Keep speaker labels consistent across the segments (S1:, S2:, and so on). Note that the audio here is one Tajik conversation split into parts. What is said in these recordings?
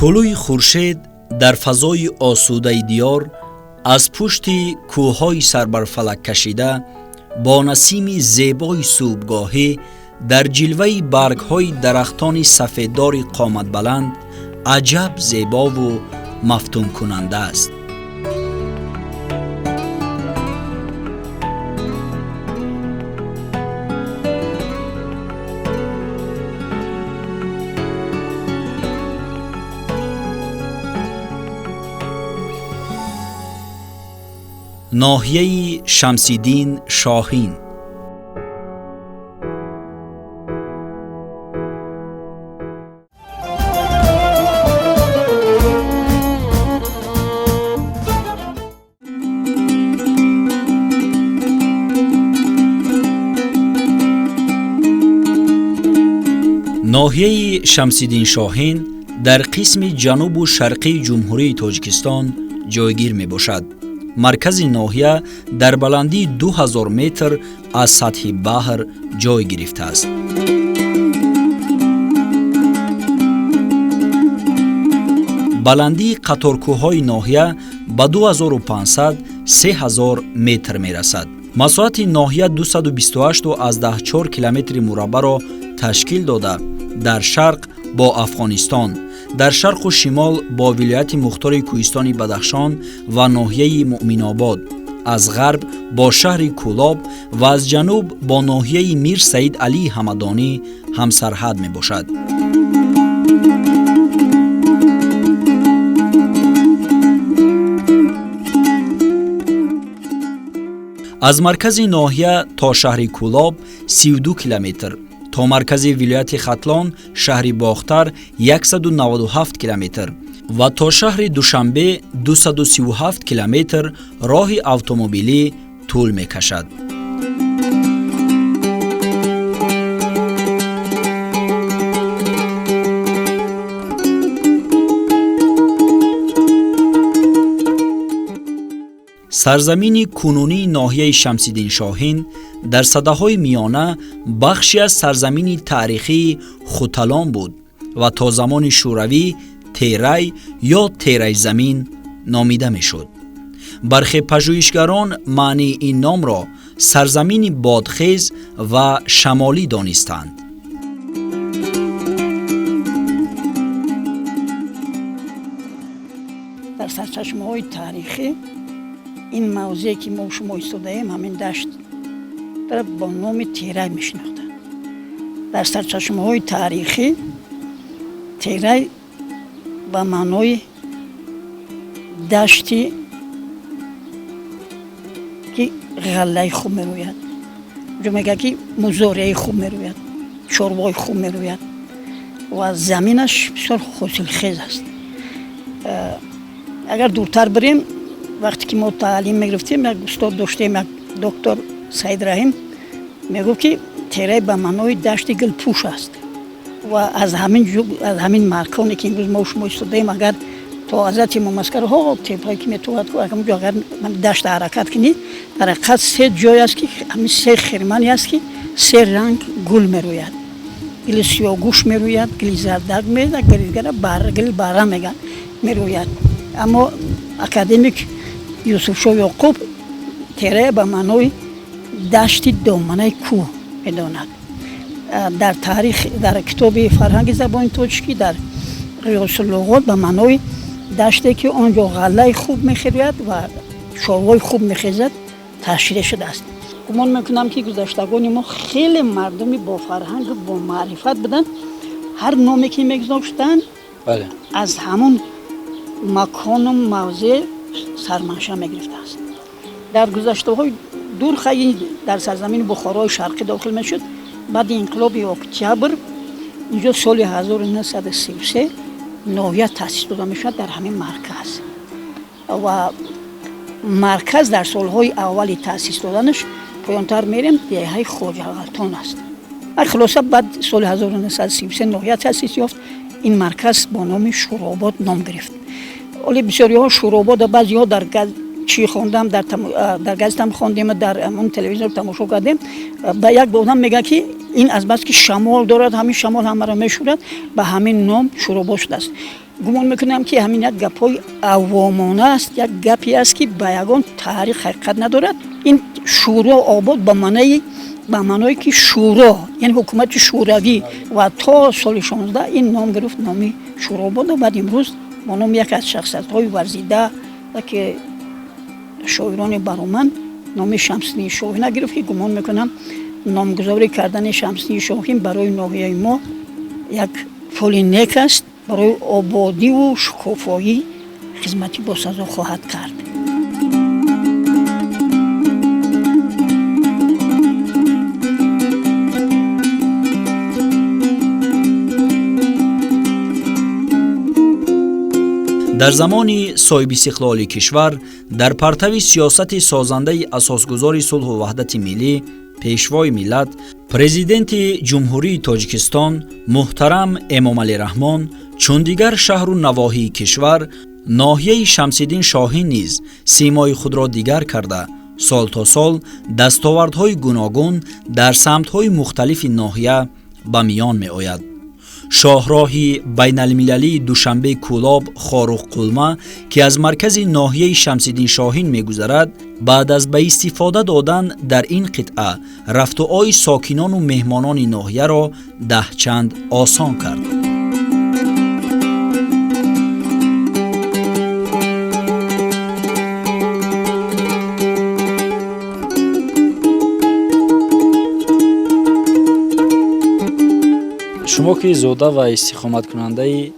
S1: Тулӯи хуршед дар фазои осудаи диёр аз пушти кӯҳҳои сарбарфалак кашида бо насими зебои субҳгоҳӣ дар ҷилваи баргҳои дарахтони сафеддори қоматбаланд аҷаб зебову мафтункунанда аст. Ноҳияи Шамсиддин Шоҳин. Ноҳияи Шамсиддин Шоҳин дар қисми ҷанубу шарқии Ҷумҳурии Тоҷикистон ҷойгир мебошад. Маркази ноҳия дар баландии 2000 метр аз сатҳи баҳр ҷой гирифтааст. Баландии қаторкӯҳҳои ноҳия ба 2500-3000 метр мерасад. Масоҳати ноҳия 228,4 километри мураббаъро ташкил дода, дар шарқ бо Афғонистон, дар шарқу шимол бо вилояти мухтори Кӯҳистони Бадахшон ва ноҳияи Муъминобод, аз ғарб бо шаҳри Кӯлоб ва аз ҷануб бо ноҳияи Мир Саид Алии Ҳамадонӣ ҳамсарҳад мебошад. Аз маркази ноҳия то шаҳри Кӯлоб 32 километр, то маркази вилояти Хатлон шаҳри Бохтар 197 километр ва то шаҳри Душанбе 237 километр роҳи автомобилӣ тӯл мекашад. Сарзамини кунунии ноҳияи Шамсиддин Шоҳин дар садаҳои миёна бахши аз сарзамини таърихии Хуталон буд ва то замони Шӯравӣ Терай ё Терайзамин номида мешуд. Бархе пажӯҳишгарон маънии ин номро сарзамини бодхез ва шамолӣ донистанд.
S2: Дар сарчашмаҳои таърихӣ ин мавзее ки мо шумо истодаем, ҳамин дашт бо номи Терай мешинохтанд. Дар сарчашмаҳои таърихӣ Терай ба маънои дашти ки ғаллаи хуб мерӯяд, ҷо мегӯяд ки музореаи хуб мерӯяд, чорвои хуб мерӯяд ва заминаш бисёр ҳосилхез аст. Агар дуртар бирем, вақте ки мо таълим мегирифтем, як устод доштем, як доктор Саид Раҳим, мегуфт ки Терай ба маънои дашти гулпӯш аст ва аз ҳамин маконе ки имрӯз мо шумо истодаем, агар то ҳазрати Имом Аскар ҳо теппае ки метавонад, ҳамонҷо агар дашта ҳаракат кунӣ, дар ҳақиқат се ҷой аст ки ҳамин се хирмане аст ки се ранг гул мерӯяд. Гули сиёҳгӯш мерӯяд, гули зардак мерӯяд, гули бара мегӯянд мерӯяд. Аммо академик Юсуфшоҳ Ёқуб Терая ба маънои дашти доманаи кӯҳ медонад. Дар таърих, дар китоби фарҳанги забони тоҷикӣ, дар Ғиёсуллуғот ба маънои даште ки он ҷо ғаллаи хуб мехӯрад ва чорвои хуб мехезад ташриҳ шудааст. Гумон мекунам ки гузаштагони мо хеле мардуми бофарҳангу бомаърифат буданд. Ҳар номе ки мегузоштанд, аз ҳамон макону мавзеъ сарманша мегирифтааст. Дар гузаштаҳои дур хайи дар сарзамини Бухорои Шарқӣ дохил мешуд. Баъди инқилоби Октябр инҷо соли 1933 ноҳия таъсис дода мешавад дар ҳамин марказ ва марказ дар солҳои аввали таъсис доданаш поёнтар мерем, деҳаи Хоҷағалтон аст. Хулоса, баъд соли 1933 ноҳия таъсис ёфт. Ин марказ бо номи Шӯробод ном гирифт. Оле бисёриҳо Шӯробода баъзеҳо дар чӣ хондам, дар газетам хондем, дар он телевизор тамошо кардем, ба як одам мегӯяд ки ин аз бас ки шамол дорад, ҳамин шамол ҳамаро мешӯрад, ба ҳамин ном Шӯробод шудааст. Гумон мекунам, ки ҳамин як гапҳои авомона аст, як гапе аст, ки ба ягон таърих ҳақиқат надорад. Ин Шӯро Обод ба маъное ки шӯро, яъне ҳукумати шӯравӣ, ва то соли 16 ин ном гирифт, номи Шӯрообод. Баъд имрӯз бо номи яке аз шахсиятҳои варзида, яке шоирони бароманд, номи Шамсиддини Шоҳина гирифт, ки гумон мекунам, номгузорӣ кардани Шамсиддини Шоҳин барои ноҳияи мо як фоли нек аст, барои ободиву шукуфоӣ хизмати босазо хоҳад кард.
S1: Дар замони соҳибистиқлоли кишвар, дар партави сиёсати созандаи асосгузори сулҳу ваҳдати миллӣ, Пешвои миллат, Президенти Ҷумҳурии Тоҷикистон муҳтарам Эмомалӣ Раҳмон, чун дигар шаҳру навоҳии кишвар, ноҳияи Шамсиддин Шоҳин низ симои худро дигар карда, сол то сол дастовардҳои гуногун дар самтҳои мухталифи ноҳия ба миён меояд. Шоҳроҳи байналмилалии Душанбе Кӯлоб Хоруғ Қулма, ки аз маркази ноҳияи Шамсиддин Шоҳин мегузарад, баъд аз ба истифода додан дар ин қитъа рафтуои сокинону меҳмонони ноҳияро даҳчанд осон кард. Шумо ки зода ва истиқоматкунандаи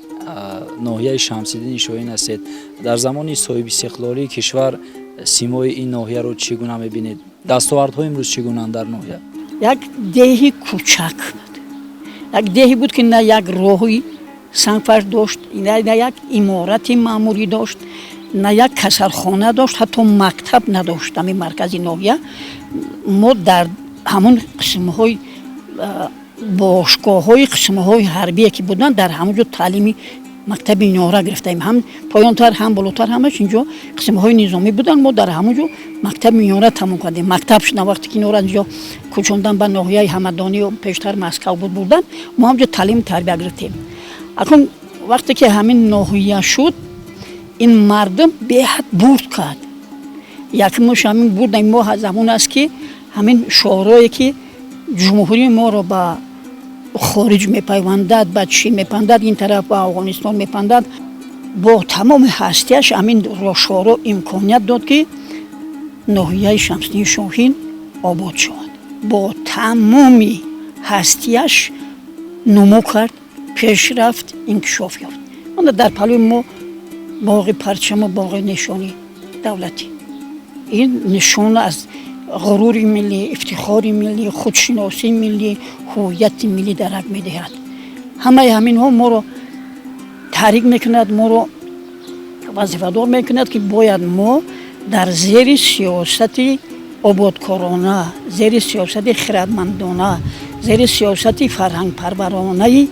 S1: ноҳияи Шамсиддини Шоҳин ҳастед, дар замони соҳибистиқлолии кишвар симои ин ноҳияро чӣ гуна мебинед? Дастовардҳои имрӯз чӣ гунанд дар ноҳия?
S2: Як деҳи кӯчак буд, як деҳе буд, ки на як роҳи сангфарш дошт, на як иморати маъмурӣ дошт, на як касалхона дошт, ҳатто мактаб надошт. Ҳамин маркази ноҳия мо дар ҳамон қисмҳои бошгоҳҳои қисмҳои ҳарбие ки буданд, дар ҳамон ҷо таълими мактаби миёна гирифтаем. Ҳам поёнтар, ҳам болотар, ҳамаш инҷо қисмҳои низомӣ буданд. Мо дар ҳамон ҷо мактаби миёна тамом кардем. Мактаб шуда, вақте ки инора инҷо кӯчондан ба ноҳияи Ҳамадонӣ, пештар Москав буд, бурдан, мо ҳамҷо таълими тарбия гирифтем. Акун вақте ки ҳамин ноҳия шуд, ин мардум беҳад бурд кард. Якмуш ҳамин бурда мо аз ҳамон аст, ки ҳамин шоҳрое ки ҷумҳурии моро ба хориҷ мепайвандад, ба Чин мепайвандад, ин тараф ба Афғонистон мепайвандад, бо тамоми ҳастияш ҳамин шоҳро имконият дод, ки ноҳияи Шамсиддини Шоҳин обод шавад. Бо тамоми ҳастияш нумӯ кард, пешрафт, инкишоф ёфт. Дар палӯи мо боғи парчаму боғи нишони давлатӣ, ин нишон аз ғурури миллӣ, ифтихори миллӣ, худшиносии миллӣ, ҳуввияти миллӣ дарак медиҳад. Ҳамаи ҳаминҳо моро таҳрик мекунад, моро вазифадор мекунад, ки бояд мо дар зери сиёсати ободкорона, зери сиёсати хирадмандона, зери сиёсати фарҳангпарваронаи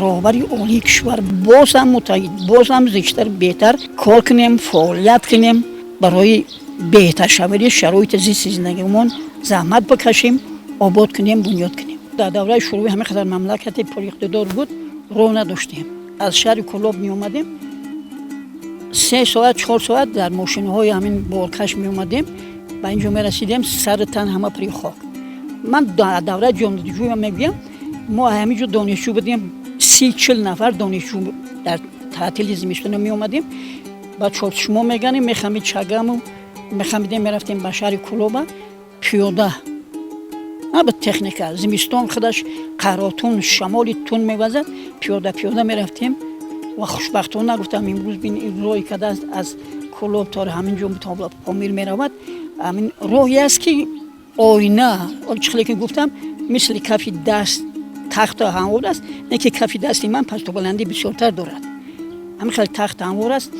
S2: роҳбари олии кишвар боз ҳам муттаҳид, боз ҳам зичтар, беҳтар кор кунем, фаъолият кунем, барои беҳтаршавии шароити зисти зиндагимон заҳмат бикашем, обод кунем, бунёд кунем. Дар давраи шӯравӣ ҳамин қадар мамлакати пуриқтидор буд, роҳ надоштем. Аз шаҳри Кӯлоб меомадем, 3 соат, 4 соат дар мошинҳои ҳамин боркаш меомадем, ба ин ҷо мерасидем, сари тан ҳама пури хок. Ман дар давраи ҷонҷӯя мегӯям, мо ҳамин ҷо донишҷӯ будем, 30-40 нафар донишҷӯ дар таътили зимистона меомадем, ба чорчишмо меганем, мехамид чагаму мехамидем, мерафтем ба шаҳри Кӯлоба пиёда, на ба техника. Зимистон худаш қаротун, шамоли тун мевазад, пиёда пиёда мерафтем. Ва хушбахтона гуфтам, имрӯз бин, роҳи кадааст, аз Кӯлоб то ҳамин ҷо то Помир меравад. Ҳамин роҳе аст, ки оина чихеле ки гуфтам, мисли кафи даст тахту ҳамвор аст, не ки кафи дасти ман пастубаландӣ бисёртар дорад, ҳамин хеле тахт ҳамвор аст.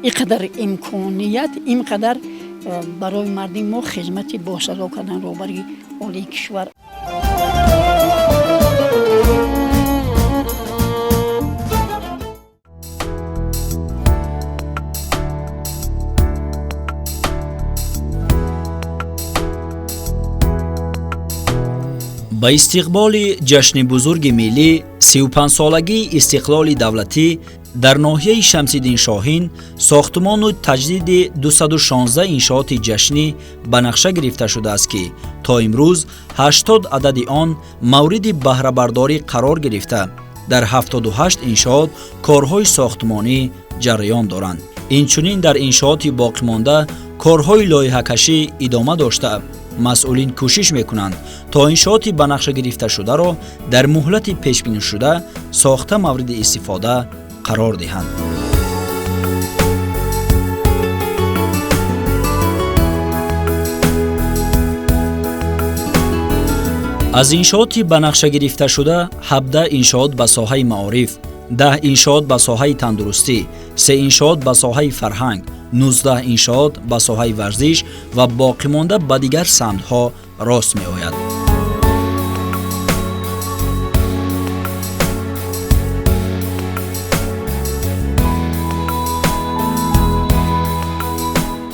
S2: Ин қадар имконият, ин қадар барои мардуми мо хизмати босазо кардан роҳбари олии кишвар.
S1: Ба истиқболи ҷашни бузурги миллӣ, 35-солагии истиқлоли давлатӣ. Дар ноҳияи Шамсиддин Шоҳин сохтмону таҷдиди 216 иншооти ҷашнӣ ба нақша гирифта шудааст, ки то имрӯз 80 адади он мавриди баҳрабардорӣ қарор гирифта, дар 78 иншоот корҳои сохтмонӣ ҷараён доранд. Инчунин дар иншооти боқимонда корҳои лоиҳакашӣ идома дошта, масъулин кӯшиш мекунанд, то иншооти ба нақша гирифташударо дар муҳлати пешбинишуда сохта мавриди истифода қарор диҳанд. Аз иншооти ба нақша гирифташуда 17 иншоот ба соҳаи маориф, 10 иншоот ба соҳаи тандурустӣ, 3 иншоот ба соҳаи фарҳанг, 19 иншоот ба соҳаи варзиш ва боқимонда ба дигар самтҳо рост меояд.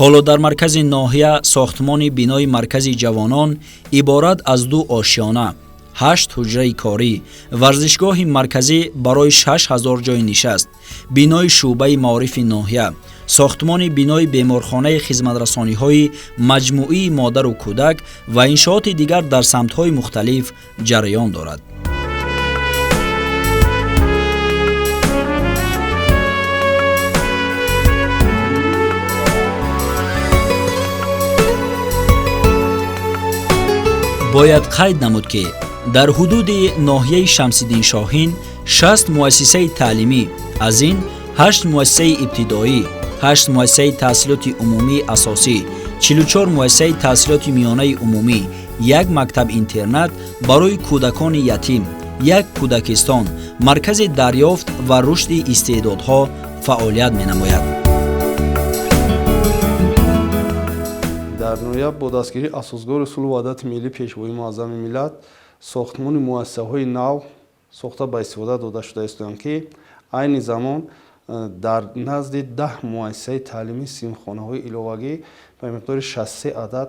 S1: Ҳоло дар маркази ноҳия сохтмони бинои маркази ҷавонон иборат аз 2 ошёна, 8 ҳуҷраи корӣ, варзишгоҳи марказӣ барои 6000 ҷойи нишаст, бинои шӯъбаи маорифи ноҳия, сохтмони бинои беморхонаи хизматрасониҳои маҷмӯии модару кӯдак ва иншооти дигар дар самтҳои мухталиф ҷараён дорад. Бояд қайд намуд, ки дар ҳудуди ноҳияи Шамсиддин Шоҳин 60 муассисаи таълимӣ, аз ин 8 муассисаи ибтидоӣ, 8 муассисаи таҳсилоти умумии асосӣ, 44 муассисаи таҳсилоти миёнаи умумӣ, як мактаб-интернат барои кӯдакони ятим, як кӯдакистон, маркази дарёфт ва рушди истеъдодҳо фаъолият менамояд.
S3: Дар ноҳия бо дастгирии асосгузори сулҳу ваҳдати миллӣ, Пешвои муаззами миллат, сохтмони муассисаҳои нав сохта ба истифода дода шуда истоянд, ки айни замон дар назди 10 муассисаи таълимӣ синфхонаҳои иловагӣ ба миқдори 63 адад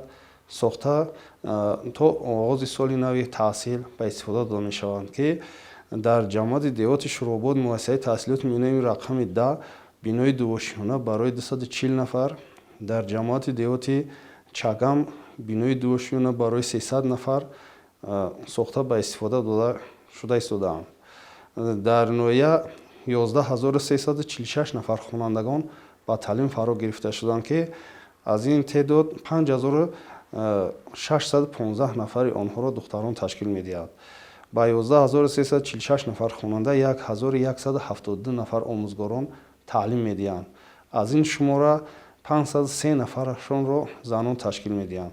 S3: сохта то оғози соли нави таҳсил ба истифода дода мешаванд, ки дар ҷамоати деҳоти Шӯробод муассисаи таҳсилоти миёнаи рақами 10 бинои дувошиёна барои 240 нафар, дар ҷамоати деҳоти Чагам бинои дувошиёна барои 300 нафар сохта ба истифода дода шуда истодаанд. Дар ноҳия 11346 нафар хонандагон ба таълим фаро гирифта шуданд, ки аз ин теъдод 5615 нафари онҳоро духтарон ташкил медиҳад. Ба 11346 нафар хонанда 1172 нафар омӯзгорон таълим медиҳанд. Аз ин шумора 503 нафарашонро занон ташкил медиҳанд.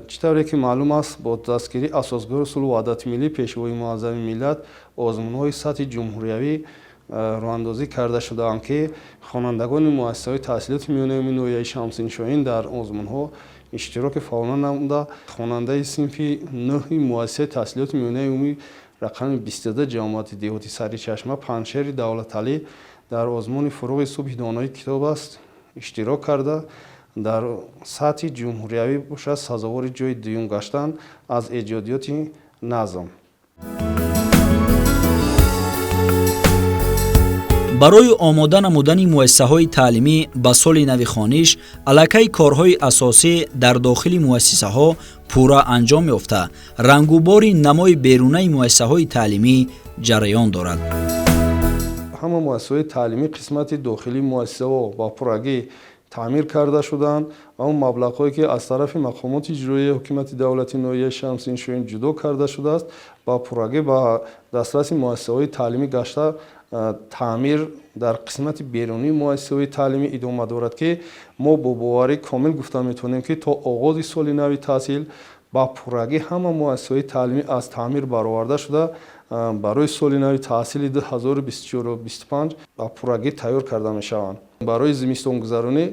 S3: Чӣ тавре ки маълум аст, бо дастгирии асосгузори сулҳу ваҳдати миллӣ, Пешвои муаззами миллат, озмунҳои сатҳи ҷумҳуриявӣ роҳандозӣ карда шудаанд, ки хонандагони муассисаҳои таҳсилоти миёнаи ноҳияи Шамсиддин Шоҳин дар озмунҳо иштироки фаъолона намуда, хонандаи синфи 9 муассисаи таҳсилоти миёнаи умумӣ рақами 22 ҷамоати деҳоти Саричашма Панҷшери Давлаталӣ дар озмуни «Фуруғи субҳи донои китоб аст» иштирок карда, дар сатҳи ҷумҳуриявӣ бошад сазовори ҷойи дуюм гаштанд аз эҷодиёти назм.
S1: Барои омода намудани муассисаҳои таълимӣ ба соли нави хониш аллакай корҳои асосӣ дар дохили муассисаҳо пурра анҷом ёфта, рангубори намои берунаи муассисаҳои таълимӣ ҷараён дорад.
S3: Ҳама муассисаҳои таълимӣ қисмати дохилии муассисаҳо ба пуррагӣ таъмир карда шуданд ва он маблағҳое, ки аз тарафи мақомоти иҷроияи ҳукумати давлати ноҳияи Шамсиддин Шоҳин ҷудо карда шудааст, ба пуррагӣ ба дастраси муассисаҳои таълимӣ гашта, таъмир дар қисмати берунии муассисаҳои таълимӣ идома дорад, ки мо бо боварӣ комил гуфта метавонем, ки то оғози соли нави таҳсил ба пуррагӣ ҳама муассисаҳои таълимӣ аз таъмир бароварда шуда, барои соли нави таҳсили 2024-25 ба пуррагӣ тайёр карда мешаванд. Барои зимистонгузаронӣ,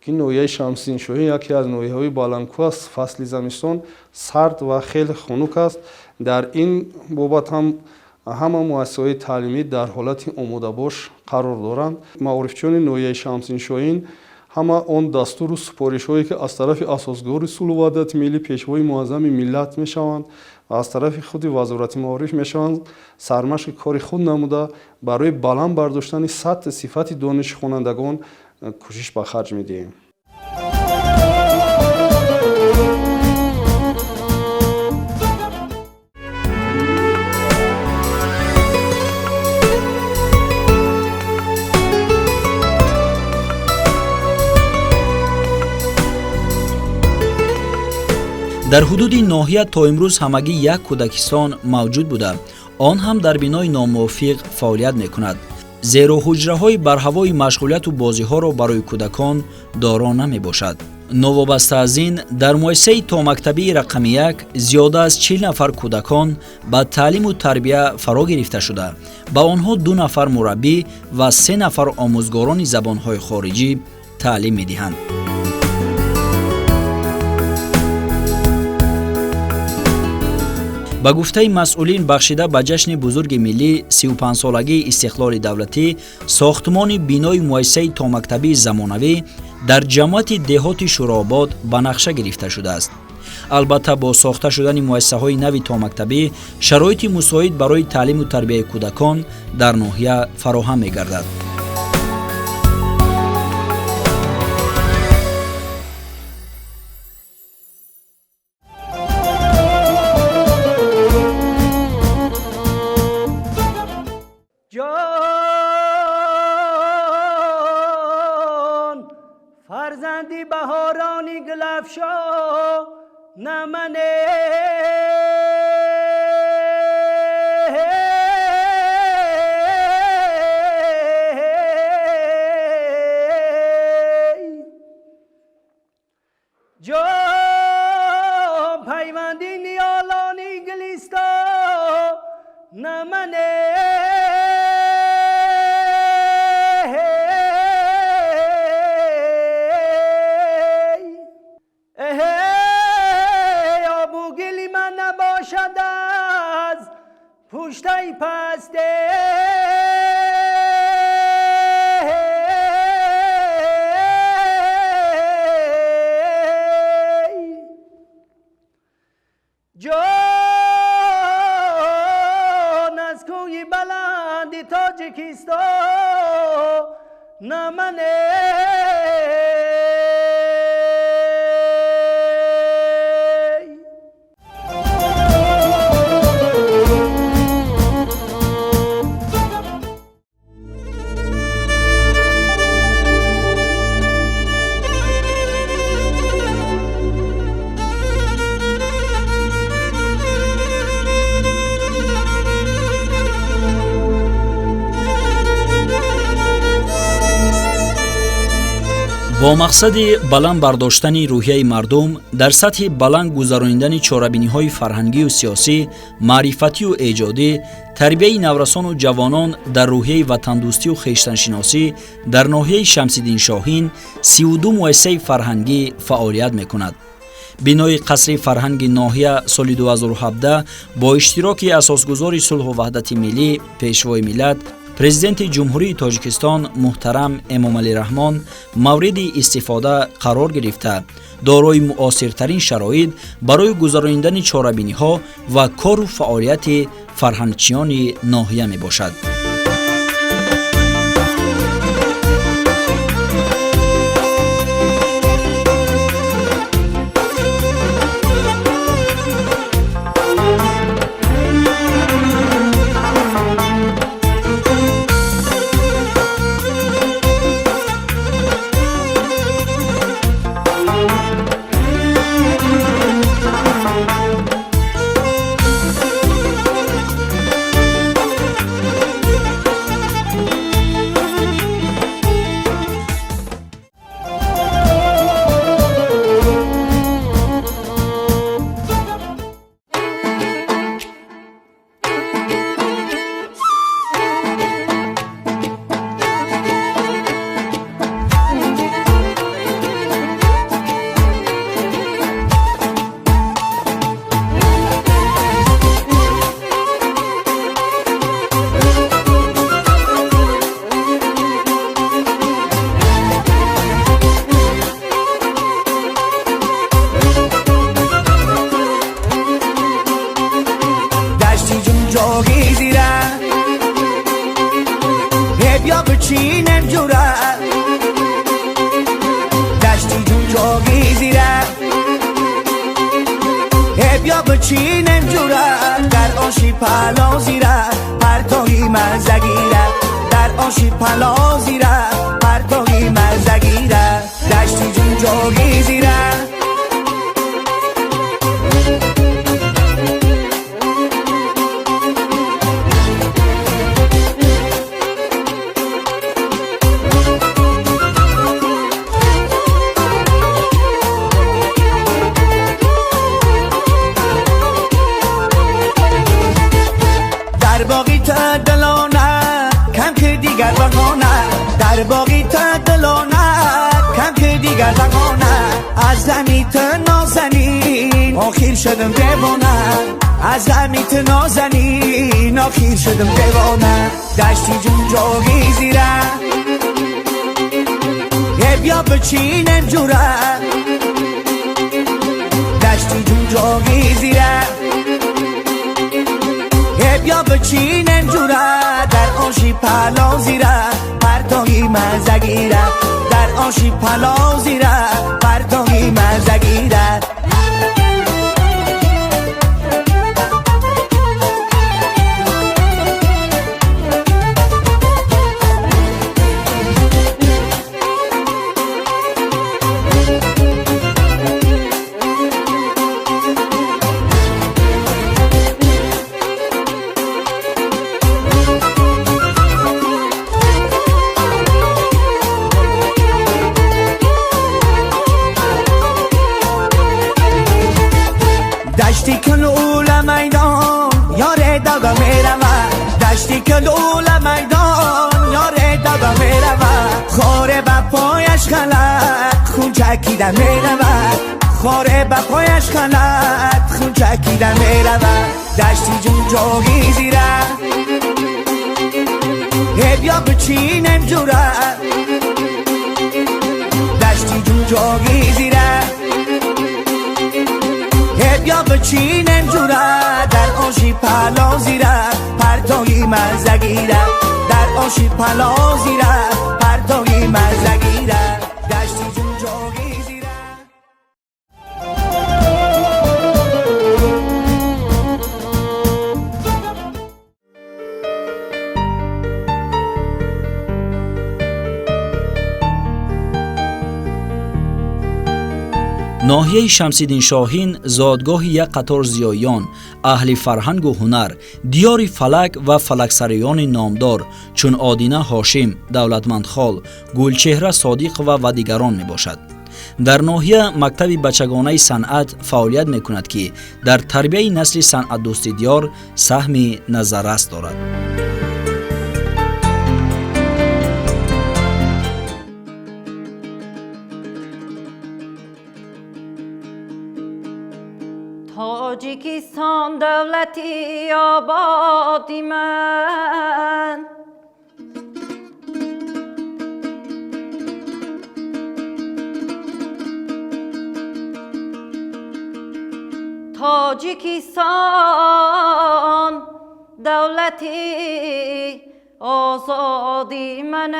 S3: ки ноҳияи Шамсиддин Шоҳин яке аз ноҳияҳои баландкӯҳ аст, фасли зимистон сард ва хеле хунук аст. Дар ин бобат ҳам ҳама муассисаҳои таълимӣ дар ҳолати омодабош қарор доранд. Маорифчиёни ноҳияи Шамсиддин Шоҳин Ҳама он дастуру супоришҳое, ки аз тарафи Асосгузори сулҳу ваҳдати миллӣ, Пешвои муаззами миллат мешаванд ва аз тарафи худи Вазорати маориф мешаванд, сармашқи кори худ намуда, барои баланд бардоштани сатҳи сифати дониши хонандагон кӯшиш ба харҷ медиҳем.
S1: Дар ҳудуди ноҳия то имрӯз ҳамагӣ як кӯдакистон мавҷуд буда, он ҳам дар бинои номувофиқ фаъолият мекунад, зеро ҳуҷраҳои барҳавои машғулияту бозиҳоро барои кӯдакон доро намебошад. Новобаста аз ин, дар муассисаи томактабии рақами як зиёда аз 40 нафар кӯдакон ба таълиму тарбия фаро гирифта шуда, ба онҳо ду нафар мураббӣ ва се нафар омӯзгорони забонҳои хориҷӣ таълим медиҳанд. Ба гуфтаи масъулин, бахшида ба ҷашни бузурги миллӣ, 35-солагии истиқлоли давлатӣ, сохтмони бинои муассисаи томактабии замонавӣ дар ҷамоати деҳоти Шӯрообод ба нақша гирифта шудааст. Албатта, бо сохта шудани муассисаҳои нави томактабӣ шароити мусоид барои таълиму тарбияи кӯдакон дар ноҳия фароҳам мегардад.
S4: Фарзанди баҳорони гулафшо намане. Ҷон пайванди ниёлони гулисто намане. Пуштаи пасте. Ҷон аз кӯҳи баланди Тоҷикистон намане.
S1: Бо мақсади баланд бардоштани рӯҳияи мардум, дар сатҳи баланд гузаронидани чорабиниҳои фарҳангию сиёсӣ, маърифатию эҷодӣ, тарбияи наврасону ҷавонон дар рӯҳияи ватандӯстию хештаншиносӣ дар ноҳияи Шамсиддин Шоҳин 32 муассисаи фарҳангӣ фаъолият мекунад. Бинои қасри фарҳанги ноҳия соли 2017 бо иштироки асосгузори сулҳу ваҳдати миллӣ, Пешвои миллат, Президенти Ҷумҳурии Тоҷикистон муҳтарам Эмомалӣ Раҳмон мавриди истифода қарор гирифта, дорои муосиртарин шароит барои гузаронидани чорабиниҳо ва кору фаъолияти фарҳангчиёни ноҳия мебошад.
S5: بچینم جورا دشتی جون جاگی زیره بیا بچینم جورا در آشی پلا زیره پرتاهی مزگیره در آشی پلا زیره پرتاهی مزگیره دشتی جون جاگی زیره. در باقی تا دلانه کم که دیگر بهانه در باقی تا دلانه کم که دیگر بهانه از غمی تا نازنین آخیر شدم دیوانه از غمی تا نازنین آخیر شدم دیوانه دشتی جون جاگی زیره بیا بچینم جوره دشتی جون جاگی زیره بیا بچینم جوره در آشی پلا زیره پرتاهی مزگیره در آشی پلا زیره پرتاهی مزگیره. دشتی کلول میدان یار دادا میرود دشتی کلول میدان یار دادا میرود خوره به پایش خلط خون چکیده میرود خوره به پایش خلط خون چکیده میرود دشتی جون جاگی زیره بیا بچینم جوره دشتی جون جاگی زیره بیا بچینم جوره در آشی پلا زیره پرتاهی مزگیره در آشی پلا زیره پرتاهی مزگیره دشتی جون جاگی زیره.
S1: Ноҳияи Шамсиддин Шоҳин зодгоҳи як қатор зиёиён, аҳли фарҳангу ҳунар, диёри фалак ва фалаксароёни номдор чун Одина Ҳошим, Давлатмандхол, Гулчеҳра Содиқова ва дигарон мебошад. Дар ноҳия мактаби бачагонаи санъат фаъолият мекунад, ки дар тарбияи насли санъатдӯсти диёр саҳми назаррас дорад.
S6: Тоҷикистон давлати ободи ман Тоҷикистон давлати озоди ман.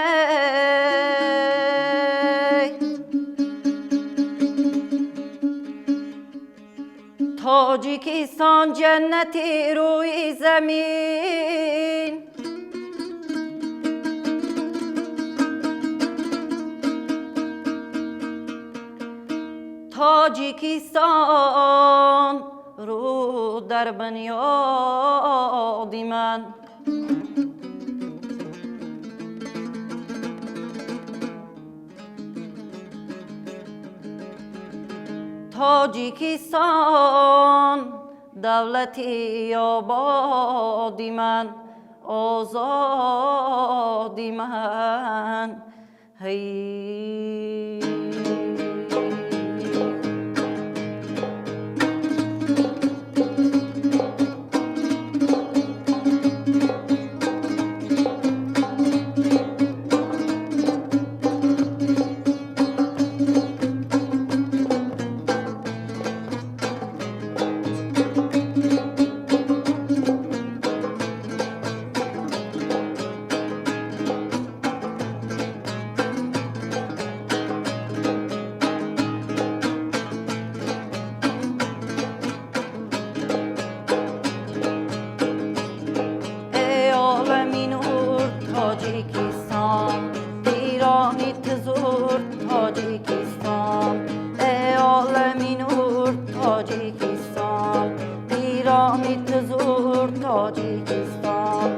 S6: Тоҷикистон ҷаннати рӯи замин Тоҷикистон рӯ дар бунёди ман. Тоҷикистон давлати ободи ман, озоди ман. Ҳей. Тоҷикистон,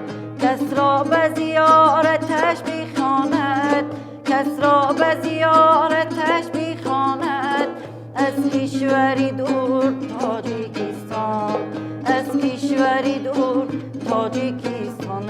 S6: кас ро ба зиёраташ бихонад, кас ро ба зиёраташ бихонад, аз кишвари дур Тоҷикистон, аз кишвари дур Тоҷикистон.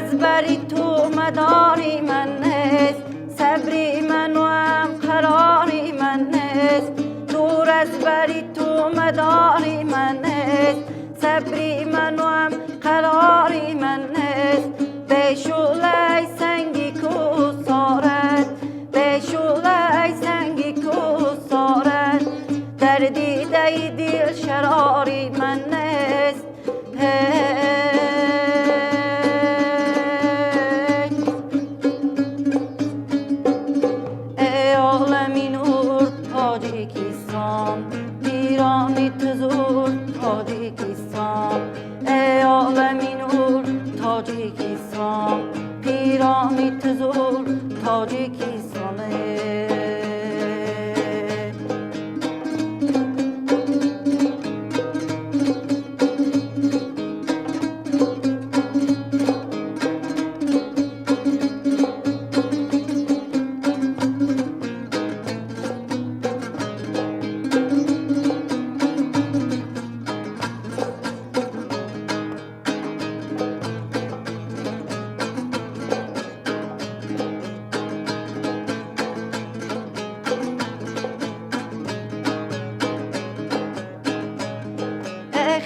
S6: از بری تو مداری من نیست، صبری من و هم قراری من نیست. دور از بری تو مداری من نیست، صبری من و هم قراری من نیست. به شعله سنگی کوسارت، به شعله سنگی کوسارت، در دیده دل شراری من نیست. پیرانی تزور تاجیکستان، ای عالمی نور تاجیکستان، پیرانی تزور تاجیکستان.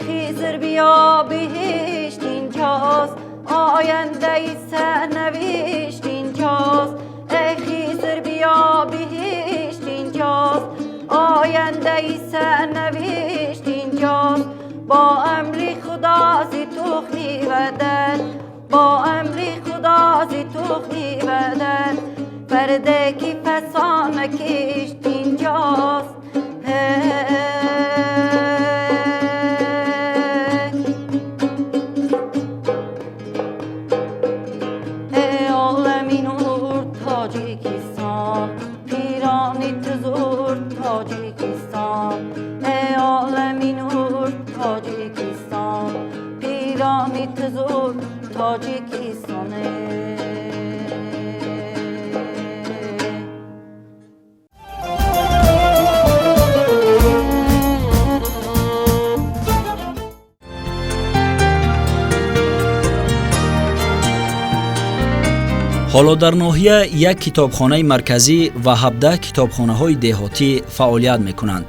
S6: خیزر بیا بهشت اینجاست، آینده سرنوشت اینجاست. ای خیزر بیا بهشت اینجاست، آینده سرنوشت اینجاست. با امر خدا ز تخمی ودد، با امر خدا ز تخمی ودد، فرده که فسانه کشت اینجاست. تاجیکستان، پیرانی تزور تاجیکستان، ای عالمی نور تاجیکستان، پیرانی تزور تاجیکستان.
S1: ҳоло дар ноҳия як китобхонаи марказӣ ва 17 китобхонаҳои деҳотӣ фаъолият мекунанд.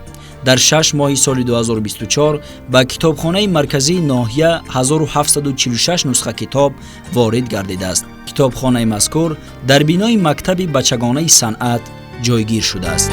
S1: Дар 6 моҳи соли 2024 ба китобхонаи марказии ноҳия 1746 нусха китоб ворид гардидааст. Китобхонаи мазкур дар бинои мактаби бачагонаи санъат ҷойгир шудааст.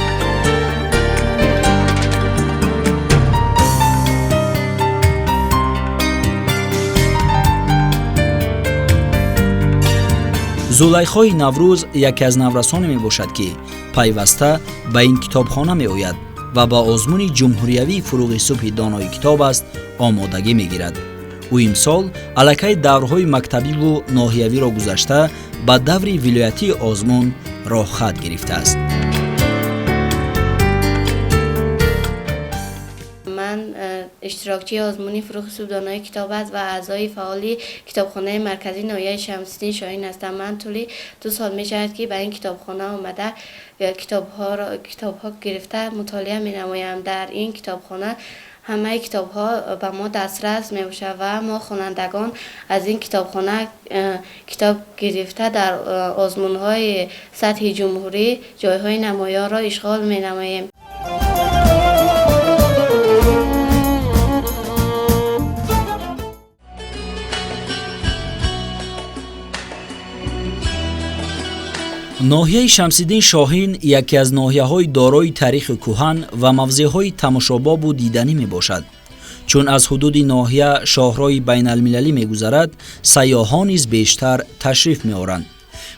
S1: Зулайхои Наврӯз яке аз наврасоне мебошад, ки пайваста ба ин китобхона меояд ва ба озмуни ҷумҳуриявии фурӯғи субҳи донои китоб аст омодагӣ мегирад. Ӯ имсол аллакай даврҳои мактабиву ноҳиявиро гузашта ба даври вилоятии озмун роҳхат гирифтааст.
S7: Ман иштирокчии озмуни фурӯғи субҳ донои китоб аст ва аъзои фаъоли китобхонаи марказии ноҳияи Шамсиддин Шоҳин ҳастам. Ман тӯли 2 сол мешавад, ки ба ин китобхона омада китобҳо гирифта мутолиа менамоям. Дар ин китобхона ҳамаи китобҳо ба мо дастрас мебошад ва мо хонандагон аз ин китобхона китоб гирифта дар озмунҳои сатҳи ҷумҳурӣ ҷойҳои намоёнро ишғол менамоем.
S1: Ноҳияи Шамсиддин Шоҳин яке аз ноҳияҳои дорои таърихи кӯҳан ва мавзеъҳои тамошобобу диданӣ мебошад. Чун аз ҳудуди ноҳия шоҳроҳи байналмилалӣ мегузарад, сайёҳон низ бештар ташриф меоранд.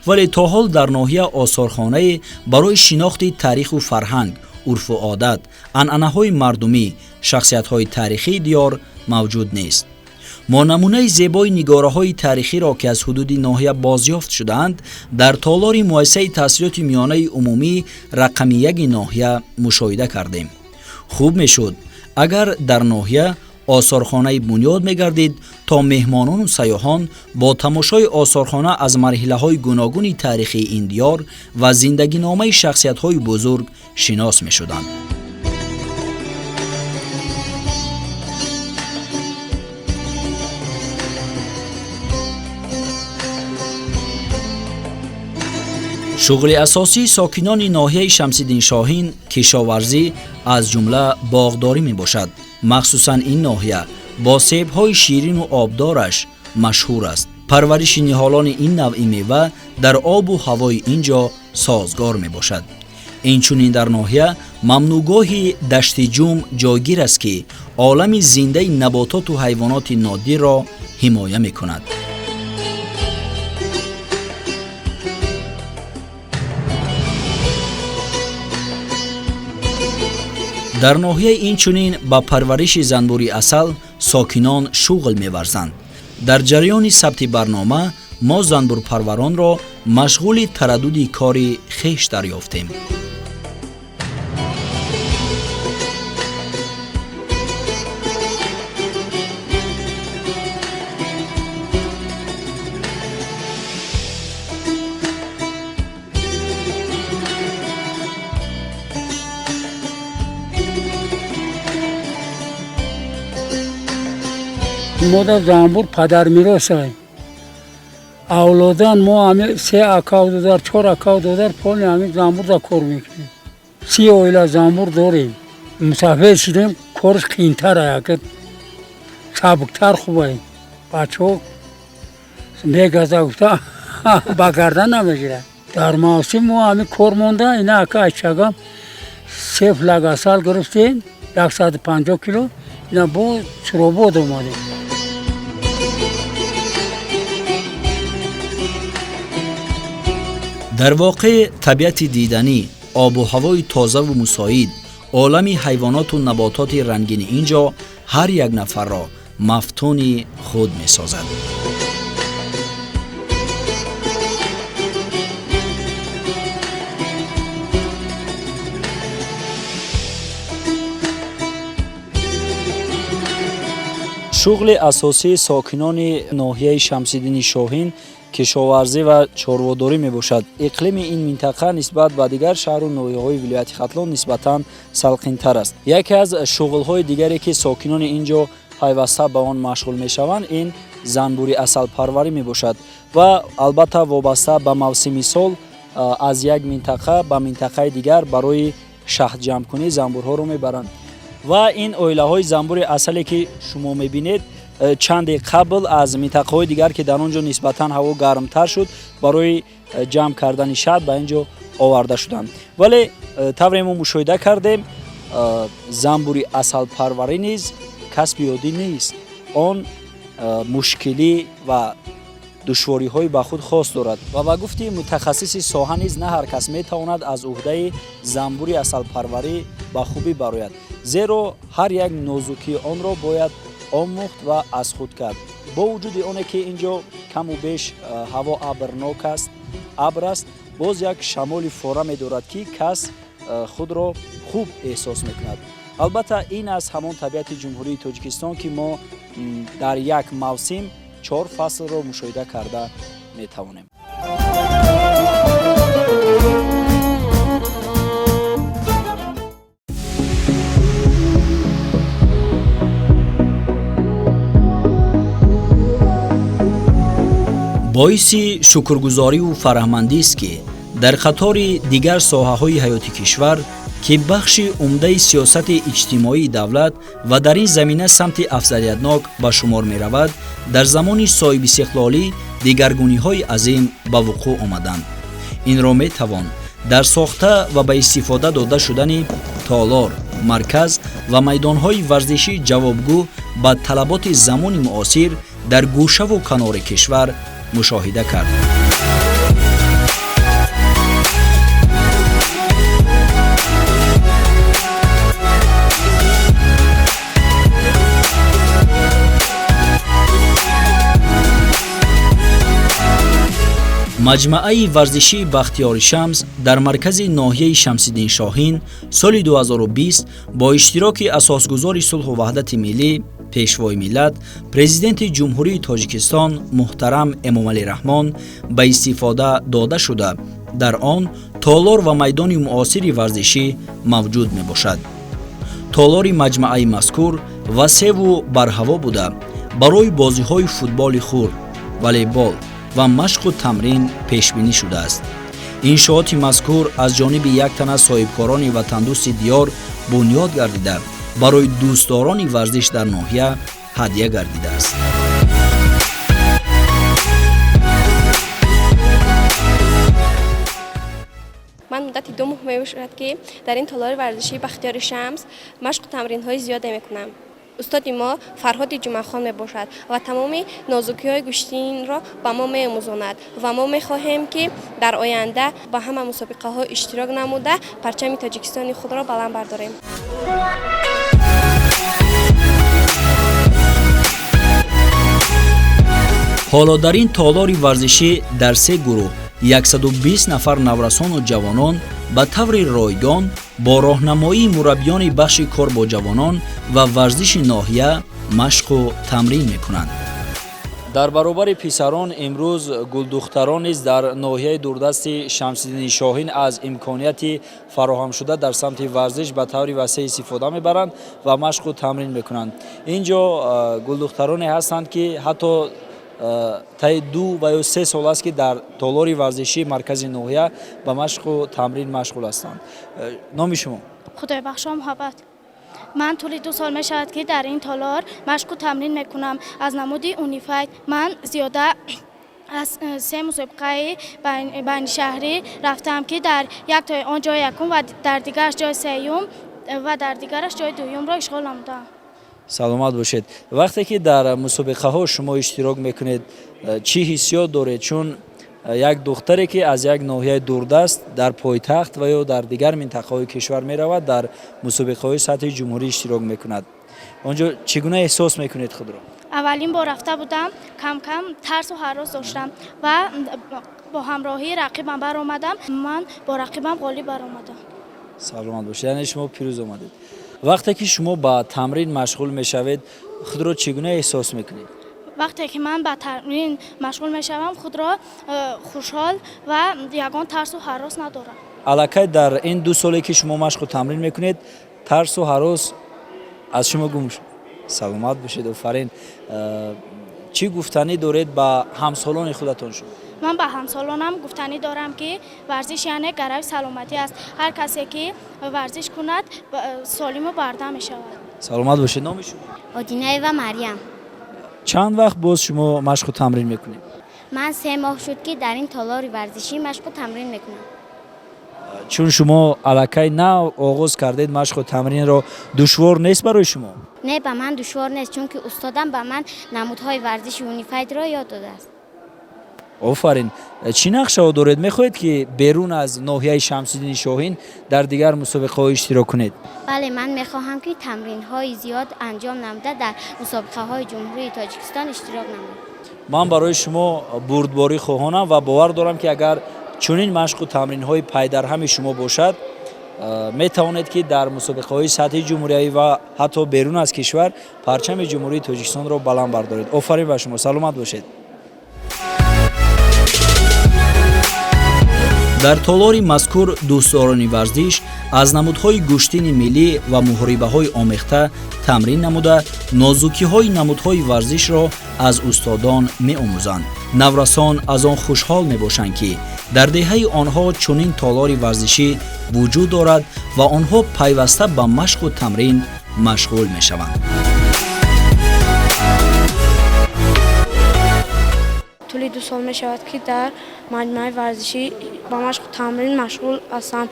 S1: Вале то ҳол дар ноҳия осорхонае барои шинохти таъриху фарҳанг, урфу одат, анъанаҳои мардумӣ, шахсиятҳои таърихии диёр мавҷуд нест. Мо намунаи зебои нигораҳои таърихиро, ки аз ҳудуди ноҳия бозёфт шудаанд, дар толори муассисаи таҳсилоти миёнаи умумӣ рақами яки ноҳия мушоҳида кардем. Хуб мешуд, агар дар ноҳия осорхонаи бунёд мегардид, то меҳмонону сайёҳон бо тамошои осорхона аз марҳилаҳои гуногуни таърихии ин диёр ва зиндагиномаи шахсиятҳои бузург шинос мешуданд. Шуғли асосии сокинони ноҳияи Шамсиддин Шоҳин кишоварзӣ, аз ҷумла боғдорӣ мебошад. Махсусан ин ноҳия бо себҳои ширину обдораш машҳур аст. Парвариши ниҳолони ин навъи мева дар обу ҳавои ин ҷо созгор мебошад. Инчунин дар ноҳия мамнӯъгоҳи Даштиҷум ҷойгир аст, ки олами зиндаи набототу ҳайвоноти нодирро ҳимоя мекунад. Дар ноҳия инчунин ба парвариши занбури асал сокинон шуғл меварзанд. Дар ҷараёни сабти барнома мо занбурпарваронро машғули тараддуди кори хеш дарёфтем.
S8: Мо дар занбур падармиросай. Авлодан мо ҳами се акав додар, чор акав додар, полни ҳами занбур да кор мекунем. 30 оила занбур дорем. Мусафир шудем, корш қиинтар ая, сабуктар хубай. Бачаҳо мегаза гуфта ба гардан намегирад. Дар мавсим мо ҳами кор монда, ина ака айчагам се флаг асал гирифтем, 150 кило, ина бо Чуробод омадем.
S1: Дар воқеъ табиати диданӣ, обу ҳавои тозаву мусоид, олами ҳайвоноту набототи рангини ин ҷо ҳар як нафарро мафтуни худ месозад. Шуғли асосии сокинони ноҳияи Шамсиддини Шоҳин кишоварзӣ ва чорводорӣ мебошад. Иқлими ин минтақа нисбат ба дигар шаҳру ноҳияҳои вилояти Хатлон нисбатан салқинтар аст. Яке аз шуғлҳои дигаре, ки сокинони ин ҷо пайваста ба он машғул мешаванд, ин занбури асалпарварӣ мебошад ва албатта вобаста ба мавсими сол аз як минтақа ба минтақаи дигар барои шаҳдҷамъкунӣ занбурҳоро мебаранд. Ва ин оилаҳои занбури асале, ки шумо мебинед, чанде қабл аз минтақаҳои дигар, ки дар он ҷо нисбатан ҳаво гармтар шуд, барои ҷамъ кардани шаҳд ба ин ҷо оварда шуданд. Вале тавре мо мушоҳида кардем, занбури асалпарварӣ низ касби оддӣ нест. Он мушкилӣ ва душвориҳои ба худ хос дорад ва ба гуфти мутахассиси соҳа низ на ҳар кас метавонад аз уҳдаи занбури асалпарварӣ ба хубӣ барояд, зеро ҳар як нозукии онро бояд омӯхт ва аз худ кард. Бо вуҷуди оне ки ин ҷо каму беш ҳаво абрнок аст, абр аст, боз як шамоли фора медорад, ки кас худро хуб эҳсос мекунад. Албатта ин аз ҳамон табиати Ҷумҳурии Тоҷикистон, ки мо дар як мавсим 4 фаслро мушоҳида карда метавонем. Боиси шукргузориву фараҳмандист, ки дар қатори дигар соҳаҳои ҳаёти кишвар, ки бахши умдаи сиёсати иҷтимоии давлат ва дар ин замина самти афзалиятнок ба шумор меравад, дар замони соҳибистиқлолӣ дигаргуниҳои азим ба вуқӯъ омаданд. Инро метавон дар сохта ва ба истифода дода шудани толор, марказ ва майдонҳои варзишӣ ҷавобгӯ ба талаботи замони муосир дар гӯшаву канори кишвар мушоҳида кард. Маҷмаъаи варзишии Бахтиёри Шамс дар маркази ноҳияи Шамсиддин Шоҳин соли 2020 бо иштироки асосгузори сулҳу ваҳдати миллӣ, Пешвои миллат, Президенти Ҷумҳурии Тоҷикистон муҳтарам Эмомалӣ Раҳмон ба истифода дода шуда, дар он толор ва майдони муосири варзишӣ мавҷуд мебошад. Толори маҷмаъаи мазкур васеъву барҳаво буда, барои бозиҳои футболи хурд, волейбол ва машқу тамрин пешбинӣ шудааст. Иншооти мазкур аз ҷониби як тана соҳибкорони ватандӯсти диёр бунёд гардида, барои дӯстдорони варзиш дар ноҳия ҳадя гардидааст.
S9: Ман муддати 2 моҳ мебошад, ки дар ин толори варзишии Бахтиёри Шамс машқу тамринҳои зиёде мекунам. Устоди мо Фарҳоди Ҷумъахон мебошад ва тамоми нозукиҳои гӯштинро ба мо меомӯзонад ва мо мехоҳем, ки дар оянда ба ҳама мусобиқаҳо иштирок намуда, парчами Тоҷикистони худро баланд бардорем.
S1: Ҳоло дар ин толори варзишӣ дар се гурӯҳ 120 нафар наврасону ҷавонон ба таври ройгон бо роҳнамоии мураббиёни бахши кор бо ҷавонон ва варзиши ноҳия машқу тамрин мекунанд. Дар баробари писарон имрӯз гулдухтарон низ дар ноҳияи дурдасти Шамсиддини Шоҳин аз имконияти фароҳамшуда дар самти варзиш ба таври васеъ истифода мебаранд ва машқу тамрин мекунанд. Ин ҷо гулдухтароне ҳастанд, ки ҳатто таи 2 ва ё 3 сол аст, ки дар толори варзишии маркази ноҳия ба машқу тамрин машғул ҳастанд. Номи шумо?
S10: Худойбахшо Муҳаббат. Ман тӯли 2 сол мешавад, ки дар ин толор машқу тамрин мекунам. Аз намуди унифайт ман зиёда аз 3 мусобиқаи байнишаҳрӣ рафтам, ки дар яктои он ҷои якум ва дар дигараш ҷои сеюм ва дар дигараш ҷои дуюмро ишғол намудам.
S1: Саломат бошед. Вақте ки дар мусобиқаҳо шумо иштирок мекунед, чӣ ҳиссиёт доред? Чун як духтаре, ки аз як ноҳияи дурдаст дар пойтахт ва ё дар дигар минтақаҳои кишвар меравад, дар мусобиқаҳои сатҳи ҷумҳурӣ иштирок мекунад, он ҷо чӣ гуна эҳсос мекунед худро?
S10: Аввалин бор рафта будам, кам-кам тарсу ҳарос доштам ва бо ҳамроҳии рақибам баромадам. Ман бо рақибам ғолиб баромадам.
S1: Саломат бошед. Яъне шумо пирӯз омадед. Вақте ки шумо ба тамрин машғул мешавед, худро чӣ гуна эҳсос мекунед?
S10: Вақте ки ман ба тамрин машғул мешавам, худро хушҳол ва ягон тарсу ҳарос надорам.
S1: Аллакай дар ин 2 соле, ки шумо машқу тамрин мекунед, тарсу ҳарос аз шумо гум шуд. Саломат бошед, офарин. Чӣ гуфтанӣ доред ба ҳамсолони худатон шумо?
S10: Ман ба ҳамсолонам гуфтанӣ дорам, ки варзиш яъне гарави саломатӣ аст. Ҳар касе ки варзиш кунад, солиму бардам мешавад.
S1: Саломат бошед. Номи шумо?
S11: Одинаева Марьям.
S1: Чанд вақт боз шумо машқу тамрин мекунед?
S11: Ман 3 моҳ шуд, ки дар ин толори варзишӣ машқу тамрин мекунам.
S1: Чун шумо аллакай нав оғоз кардед машқу тамринро, душвор нест барои шумо?
S11: Не, ба ман душвор нест, чунки устодам ба ман намудҳои варзиши унифайтро ёд додааст.
S1: Офарин. Чӣ нақшаҳо доред? Мехоҳед, ки берун аз ноҳияи Шамсиддини Шоҳин дар дигар мусобиқаҳо иштирок кунед?
S11: Бале, ман мехоҳам, ки тамринҳои зиёд анҷом намуда, дар мусобиқаҳои Ҷумҳурии Тоҷикистон иштирок намоям.
S1: Ман барои шумо бурдборӣ хоҳонам ва бовар дорам, ки агар чунин машқу тамринҳои пайдарҳами шумо бошад, метавонед, ки дар мусобиқаҳои сатҳи ҷумҳуриявӣ ва ҳатто берун аз кишвар парчами Ҷумҳурии Тоҷикистонро баланд бардоред. Офарин ба шумо, саломат бошед. Дар толори мазкур дӯстдорони варзиш аз намудҳои гӯштини миллӣ ва муҳорибаҳои омехта тамрин намуда, нозукиҳои намудҳои варзишро аз устодон меомӯзанд. Наврасон аз он хушҳол мебошанд, ки дар деҳаи онҳо чунин толори варзишӣ вуҷуд дорад ва онҳо пайваста ба машқу тамрин машғул мешаванд.
S7: Тӯли
S12: Тӯли 2 сол мешавад, ки дар маҷмӯаи варзишӣ ба машқу тамрин машғул ҳастам.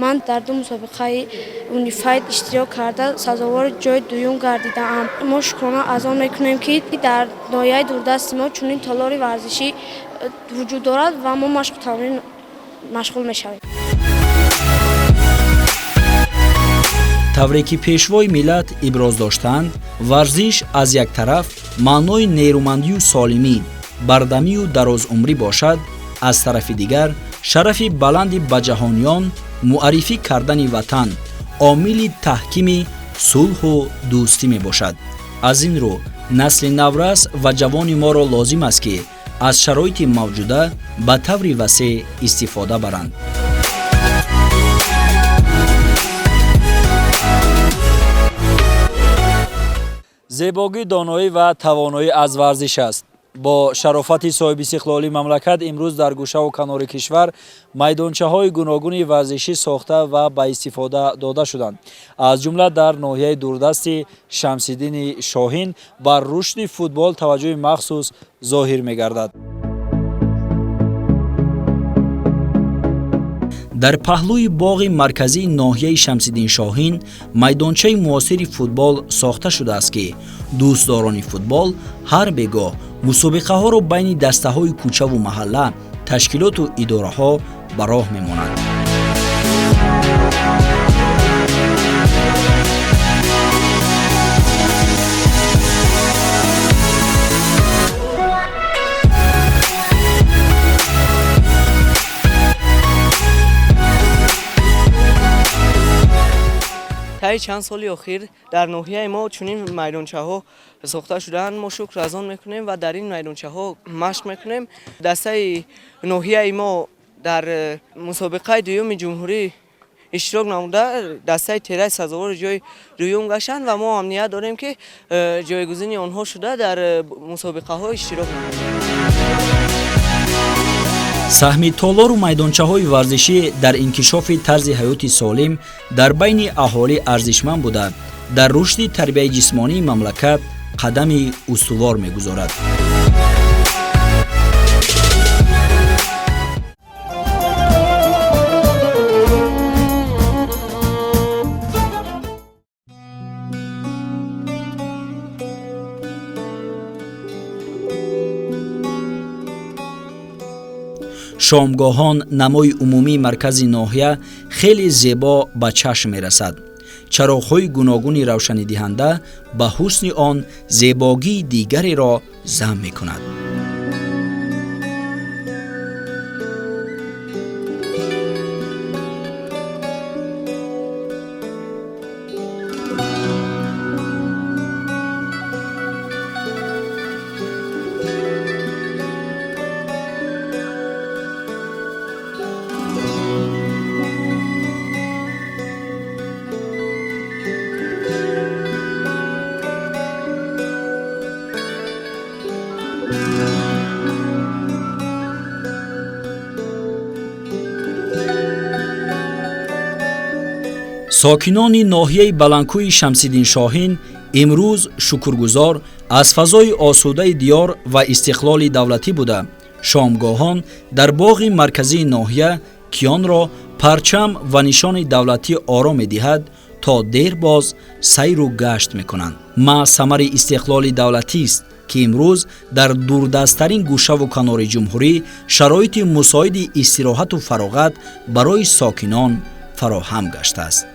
S12: Ман дар 2 мусобиқаи Унифайт иштирок карда, сазовори ҷои дуюм гардидаам. Мо шукрона аз он мекунем, ки дар ноҳияи дурдасти мо чунин толори варзишӣ вуҷуд дорад ва мо машқу тамрин машғул мешавем.
S1: Тавре ки пешвои миллат иброз доштанд, варзиш аз як тараф маънои нерӯмандию солимӣ, бардамию дарозумрӣ бошад, аз тарафи дигар шарафи баланди ба ҷаҳониён муаррифӣ кардани ватан, омили таҳкими сулҳу дӯстӣ мебошад. Аз ин рӯ насли наврас ва ҷавони моро лозим аст, ки аз шароити мавҷуда ба таври васеъ истифода баранд. Зебогӣ, доноӣ ва тавоноӣ аз варзиш аст. Бо шарофати соҳибистиқлолии мамлакат имрӯз дар гӯшаву канори кишвар майдончаҳои гуногуни варзишӣ сохта ва ба истифода дода шуданд. Аз ҷумла дар ноҳияи дурдасти Шамсиддини Шоҳин бар рушди футбол таваҷҷӯҳи махсус зоҳир мегардад. Дар паҳлӯи боғи марказии ноҳияи Шамсиддин Шоҳин майдончаи муосири футбол сохта шудааст, ки дӯстдорони футбол ҳар бегоҳ мусобиқаҳоро байни дастаҳои кӯчаву маҳалла, ташкилоту идораҳо ба роҳ мемонанд.
S13: Таи чанд соли охир дар ноҳияи мо чунин майдончаҳо сохта шудаанд. Мо шукр аз он мекунем ва дар ин майдончаҳо машқ мекунем. Дастаи ноҳияи мо дар мусобиқаи дуюми ҷумҳурӣ иштирок намуда, дастаи тераи сазовори ҷои дуюм гаштанд ва мо ҳам ният дорем, ки ҷойгузини онҳо шуда дар мусобиқаҳо иштирок намоем.
S1: Саҳми толору майдончаҳои варзишӣ дар инкишофи тарзи ҳаёти солим дар байни аҳолӣ арзишманд буда, дар рушди тарбияи ҷисмонии мамлакат қадами устувор мегузорад. Шомгоҳон намои умумии маркази ноҳия хеле зебо ба чашм мерасад. Чароғҳои гуногуни равшанидиҳанда ба ҳусни он зебогии дигареро зам мекунад. Сокинони ноҳияи баландкӯҳи Шамсиддин Шоҳин имрӯз шукргузор аз фазои осудаи диёр ва истиқлоли давлатӣ буда, шомгоҳон дар боғи марказии ноҳия, ки онро парчам ва нишони давлатӣ оро медиҳад, то дер боз сайру гашт мекунанд. Маҳз самари истиқлоли давлатист, ки имрӯз дар дурдасттарин гӯшаву канори ҷумҳурӣ шароити мусоиди истироҳату фароғат барои сокинон фароҳам гаштааст.